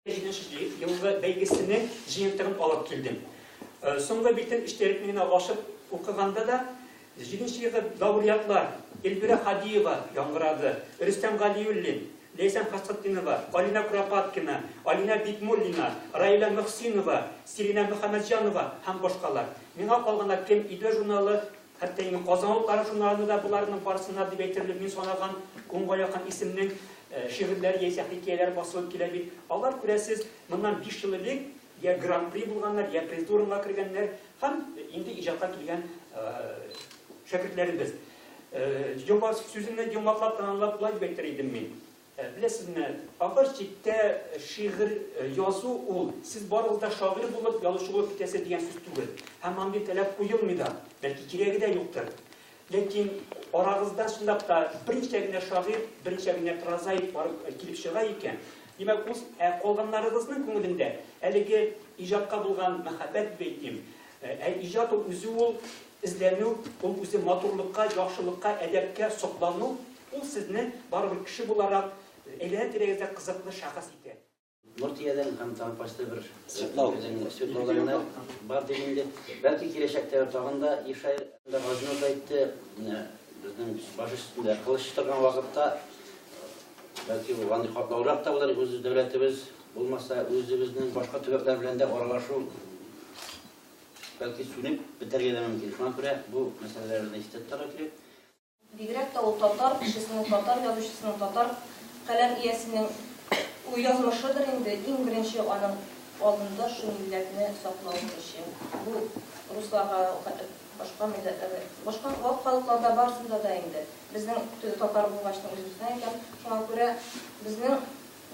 Җиденче елгы бәйгесенең җыентыгын алып килдем. Соңгы битен эчтәлекне генә ачып укыганда да, җиденче елгы лауреатлар Эльвира Һадиева яңгырады, Рөстәм Галиуллин, Ләйсән Фәсхетдинова, Алинә Куропаткина, Алинә Бикмуллина, Раилә Мөхсинова, Сиринә Мөхәммәтҗанова һәм башкалар. Миңа калганда Кем иде журналы, хәтта инде Казан утлары журналында да боларның барысына дип әйтерлек мин санаган унга якын исемнең шигырьләре яисә хикәяләре басылып килә бит. Алар, күрәсез, моннан 5 ел элек я гран-при булганнар, я призлы урынга кергәннәр һәм инде иҗатка килгән шәкертләребез. Йомгак сүземне йомгаклап тәмамлап болай дип әйтер идем мин. Беләсезме, ахыр чиктә шигырь язу ул сез барыгыз да шагыйрь булып, язучы булып китәсез дигән сүз түгел. Һәм андый таләп куелмый да, бәлки кирәге дә юктыр. Ләкин арагызда чынлап та берничә генә шагыйрь, берничә генә прозаик барып килеп чыга икән, димәк, ул ә калганнарыгызның күңелендә әлеге иҗатка булган мәхәббәт дип әйтим, ә иҗат ул үзе ул эзләнү, ул үзе матурлыкка, яхшылыкка, әдәпкә соклану, ул сезне барыбер кеше буларак әйләнә-тирәгездә кызыклы шәхес итә. Нуртиядән һәм тагын кайсыдыр бер Свердлау. Свердлаудан гына бар дип инде. Бәлки киләчәктә тагын да ешаер. Газинур да әйтте, менә безнең баш өстендә кылыч торган вакытта бәлки ул андый катлаулырак та булыр, үз дәүләтебез булмаса, үзебезнең башка төбәкләр белән дә аралашу бәлки сүнеп бетәргә дә мөмкин. Шуңа күрә бу мәсьәләләрне истә тотарга кирәк. Бигрәк тә ул татар кешесенең, татар язучысының, татар каләм иясенең ул язмышыдыр инде, иң беренче аның алдында шул милләтне саклау бурычы. Бу русларга башка милләтләргә, башка вак халыкларда барысында да инде. Безнең татар булгач та үзебездән әйтәм. Шуңа күрә безнең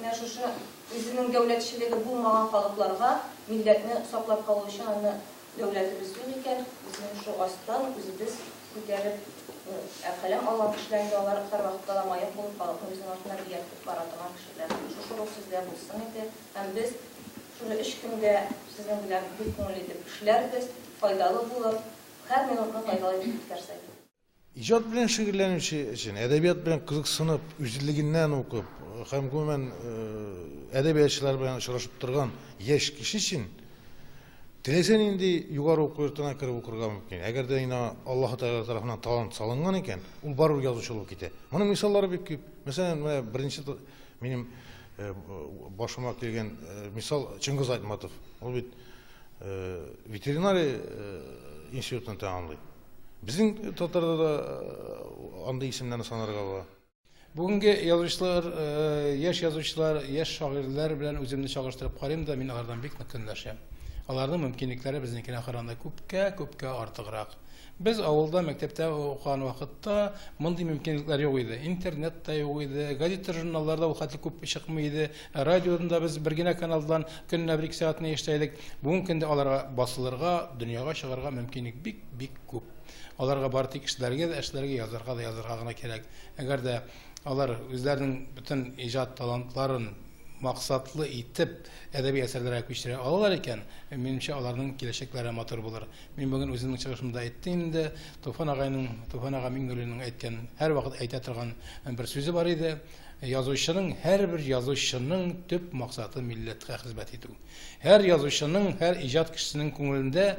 менә шушы үзенең дәүләтчелеге булмаган халыкларга милләтне саклап калу өчен аны Дәүләтебез юк икән, безнең шул астан үзебез күтәреп, ә каләм алган кешеләр инде алар һәрвакытта да маяк булып халыкны үзенең артыннан ияртеп бара торган кешеләр. Шушы рух сездә булсын иде һәм без шушы өч көндә сезнең белән бик күңелле итеп эшләрбез, файдалы булыр, һәр минутны файдалы итеп үткәрсәк иде. Иҗат белән шөгыльләнүче өчен, әдәбият белән кызыксынып, үзлегеннән укып һәм гомумән әдәбиятчылар белән очрашып торган яшь кеше өчен теләсә нинди югары уку йортына кереп укырга мөмкин. Әгәр дә инде Аллаһы Тәгалә тарафыннан талант салынган икән, ул барыбер язучы булып китә. Моның мисаллары бик күп. Мәсәлән, менә беренче минем башыма килгән мисал Чыңгыз Айтматов. Ул бит ветеринария институтын тәмамлый. Безнең татарда да андый исемнәрне санарга була. Бүгенге язучылар, яшь язучылар, яшь шагыйрьләр белән үземне чагыштырып карыйм да, мин алардан бик нык көнләшәм. Аларның мөмкинлекләре безнекенә караганда күпкә, күпкә артыграк. Без авылда мәктәптә укыган вакытта мондый мөмкинлекләр юк иде. Интернет та юк иде, газета, журналлар да ул хәтле күп чыкмый иде. Радиодан да без бер генә каналдан көненә бер-ике сәгатьне ишетә идек. Бүгенге көндә аларга басылырга, дөньяга чыгарга мөмкинлек бик-бик күп. Аларга бары тик эшләргә дә эшләргә, язарга да язарга гына кирәк. Әгәр дә алар үзләренең бөтен иҗат талантларын максатлы итеп әдәби әсәрләргә күчерә алалар икән, минемчә, аларның киләчәкләре матур булыр. Мин бүген үземнең чыгышымда әйттем инде, Туфан агайның, Туфан ага Миңнуллинның әйткән, һәрвакыт әйтә торган бер сүзе бар иде. Язучының, һәрбер язучының төп максаты милләткә хезмәт итү. Һәр язучының, һәр иҗат кешесенең күңелендә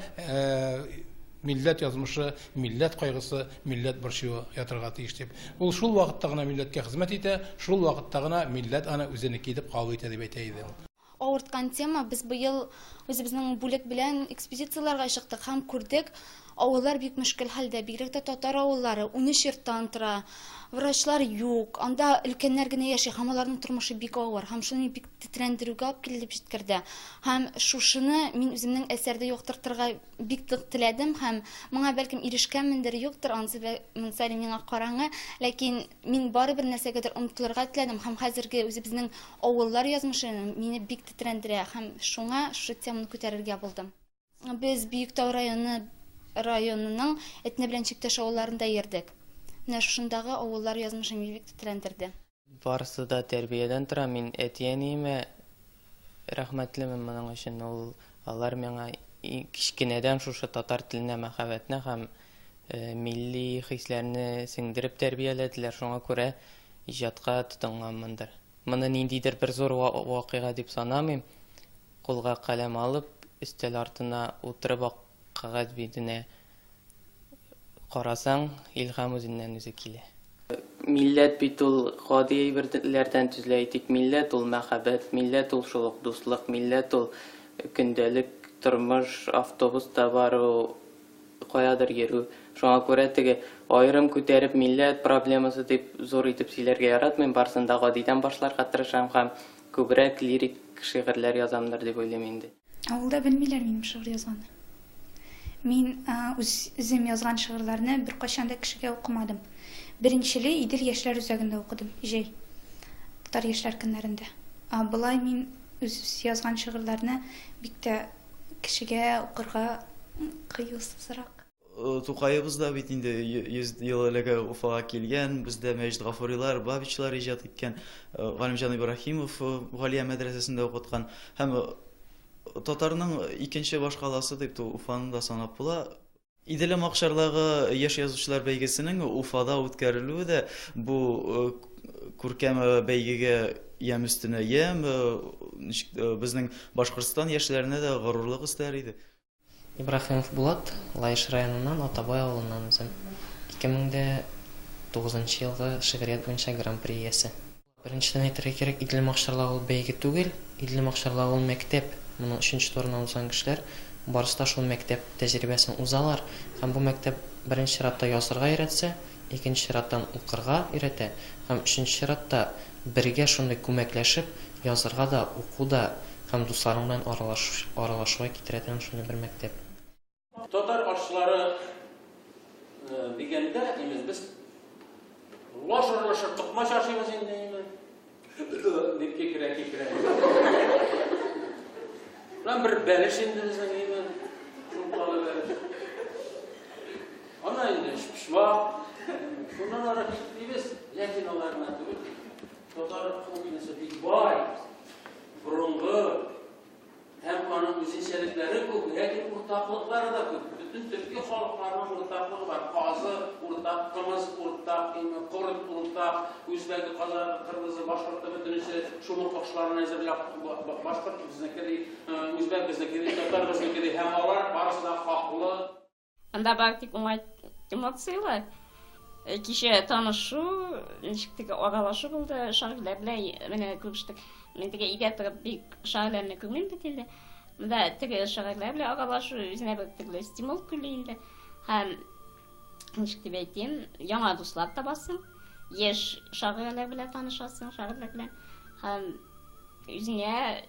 милләт язмышы, милләт кайгысы, милләт борчуы ятырга тиеш дип. Ул шул вакытта гына милләткә хезмәт итә, шул вакытта гына милләт аны үзенеке итеп кабул итә дип әйтә иде ул. Авырткан тема. Без быел үзебезнең бүлек белән экспедицияләргә чыктык һәм күрдек, авыллар бик мөшкел хәлдә, бигрәк тә татар авыллары, 13 йорттан тора, врачлар юк, анда өлкәннәр генә яши һәм аларның тормышы бик авыр һәм шуны бик тетрәндерүгә алып килеп җиткерде. Һәм шушыны мин үземнең әсәрдә яктыртырга бик нык теләдем һәм моңа бәлкем ирешкәнмендер, юктыр, анысы монысы әле миңа караңгы, ләкин мин барыбер нәрсәгәдер омтылырга теләдем һәм хәзерге үзебезнең авыллар язмышы мине бик тетрәндерә һәм шуңа шушы теманы күтәрергә булдым. Без Биектау районы районының Әтнә белән Чиктәш авылларында йөрдек. Менә шушындагы авыллар язмышы мине бик тетрәндерде. Барысы да тәрбиядән тора. Мин әти-әниемә рәхмәтлемен моның өчен. Ул алар миңа кечкенәдән шушы татар теленә мәхәббәтне һәм милли хисләрне сеңдереп тәрбияләделәр. Шуңа күрә иҗатка тотынганмындыр. Моны ниндидер бер зур вакыйга дип санамыйм. Кулга каләм алып, өстәл артына утырып ак кәгазь битенә карасаң, илһам үзеннән-үзе килә. Милләт бит ул гади әйберләрдән төзелә. Әйтик, милләт ул мәхәббәт, милләт ул шул ук дуслык, милләт ул көндәлек тормыш, автобуста бару, каядыр йөрү. Шуңа күрә теге аерым күтәреп милләт проблемасы дип зур итеп сөйләргә яратмыйм, барысын да гадидән башларга тырышам һәм күбрәк лирик шигырьләр язамдыр дип уйлыйм инде. Авылда белмиләр минем шигырь язганны. Мин үзем язган шигырьләрне беркайчан да кешегә укымадым. Беренчеле Идел яшьләр үзәгендә укыдым, җәй. Татар яшьләр көннәрендә. Ә болай мин үз язган шигырьләрне бик тә кешегә укырга кыюсызрак. Тукаебыз да бит инде 100 ел элек Уфага килгән, бездә Мәҗит Гафурилар, Бабичлар иҗат иткән, Галимҗан Ибраһимов Галия мәдрәсәсендә укыткан һәм татарның икенче башкаласы дип Уфаны да санап була. Иделем акчарлагы яшь язучылар бәйгесенең Уфада үткәрелүе дә бу күркәм бәйгегә ямь өстенә ямь, безнең Башкортстан яшьләренә дә горурлык өстәр иде. Ибраһимов Булат, Лаеш районыннан, Атабай авылыннан үзем. 2009 елгы шигърият буенча гран-при иясе. Беренчедән әйтергә кирәк, Идел Макшарлары ул бәйге түгел, Идел Макшарлары ул мәктәп. Моның өченче турына узган кешеләр барысы да шул мәктәп тәҗрибәсен узалар. Һәм бу мәктәп беренче чиратта язырга өйрәтсә, икенче чираттан укырга өйрәтә һәм өченче чиратта бергә шундый күмәкләшеп язырга да, уку да һәм дусларың белән аралашуга китерә торган шундый бер мәктәп. Татар ашчылары дигәндә, имез, без лашыр-лашыр токмач ашыйбыз инде, имез. Дип кикерә-кикерә. Менә бер бәлеш инде безнең, имез, шулпалы бәлеш. Ана инде өчпочмак. Шуннан ары китмибез, ләкин алар гына түгел. Татар кухнясы бик бай, борынгы һәм аның үзенчәлекләре күп, ләкин уртаклыклары да күп. Бөтен төрки халыкларның уртаклыгы бар. Казы уртак, кымыз уртак, корт уртак, үзбәге, казагы, кыргызы, башкорты бөтенесе шул ук ашларны әзерләп, башкорт безнеке ди, үзбәк безнеке ди, татар безнеке ди һәм алар барысы да хаклы. Анда бары тик уңай эмоцияләр. Кичә танышу, ничек теге аралашу булды, шагыйрьләр белән менә күрештек. Мин теге өйдә торып бик шагыйрьләрне күрмим бит инде. Монда теге шагыйрьләр белән аралашу үзенә бер төрле стимул көйли инде. Һәм ничек дип әйтим, яңа дуслар табасың, яшь шагыйрьләр белән танышасың, шагыйрьләр белән. Һәм үзеңә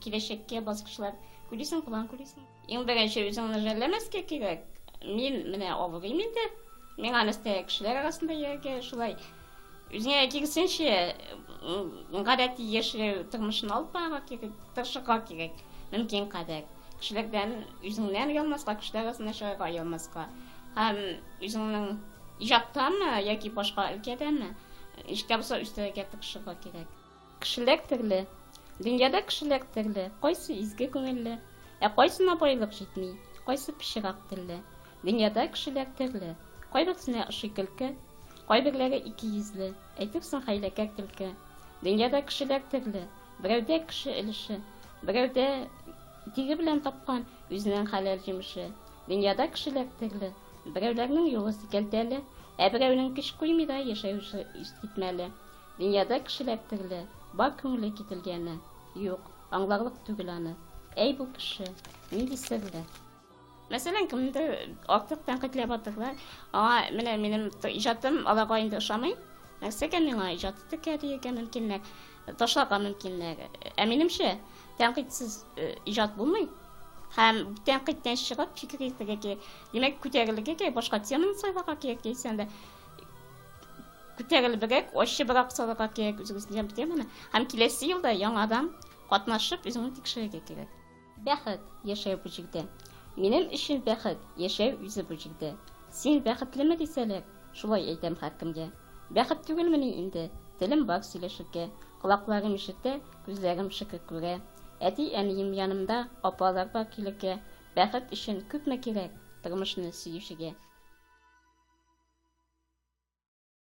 киләчәккә баскычлар күрисең, план күрисең. Иң беренче үзеңне жәлләмәскә кирәк. Мин менә авырыйм инде. Миңа нәрсә кешеләр арасында йөрергә шулай. Үзеңә киресенчә гадәти яшәү тормышын алып барырга кирәк, тырышырга кирәк, мөмкин кадәр. Кешеләрдән үзеңнән оялмаска, кешеләр арасында чыгарга оялмаска. Һәм үзеңнең иҗаттамы яки башка өлкәдәме, ничек тә булса үстерергә тырышырга кирәк. Кешеләр төрле. Дөньяда кешеләр төрле. Кайсы изге күңелле, ә кайсына байлык җитми, кайсы пычрак телле. Дөньяда кешеләр төрле. Кайберсенә ошый көлке, кайберләре икейөзле, әйтерсең хәйләкәр төлке. Дөньяда кешеләр төрле. Берәүдә кеше өлеше, берәүдә тире белән тапкан үзенең хәләл җимеше. Дөньяда кешеләр төрле. Берәүләрнең юлы сикәлтәле, ә берәүнең көч куймый да яшәве искитмәле. Дөньяда кешеләр төрле, бар күңеле кителгәне. Юк, аңларлык түгел аны. Әй бу кеше, нинди серле. Мәсәлән, кемдер артык тәнкыйтьләп атырлар. Аңа менә минем иҗатым аларга инде ошамый. Нәрсәгә миңа иҗат итәргә дияргә мөмкиннәр, ташларга мөмкиннәр. Ә минемчә, тәнкыйтьсез иҗат булмый. Һәм тәнкыйтьтән чыгып фикер йөртергә кирәк. Димәк, күтәрелергә кирәк, башка теманы сайларга кирәк яисә дә күтәрелебрәк, ачыбрак салырга кирәк үзегезнең теманы. Һәм киләсе елда яңадан катнашып үзеңне тикшерергә кирәк. Бәхет, яшәү бу җирдә. Минем өчен бәхет, яшәү үзе бу җирдә. Син бәхетлеме дисәләр, шулай әйтәм һәркемгә. Бәхет түгелмени инде, телем бар сөйләшергә, колакларым ишетә, күзләрем шөкер күрә. Әти-әнием янымда, апалар бар килергә. Бәхет өчен күпме кирәк тормышны сөючегә.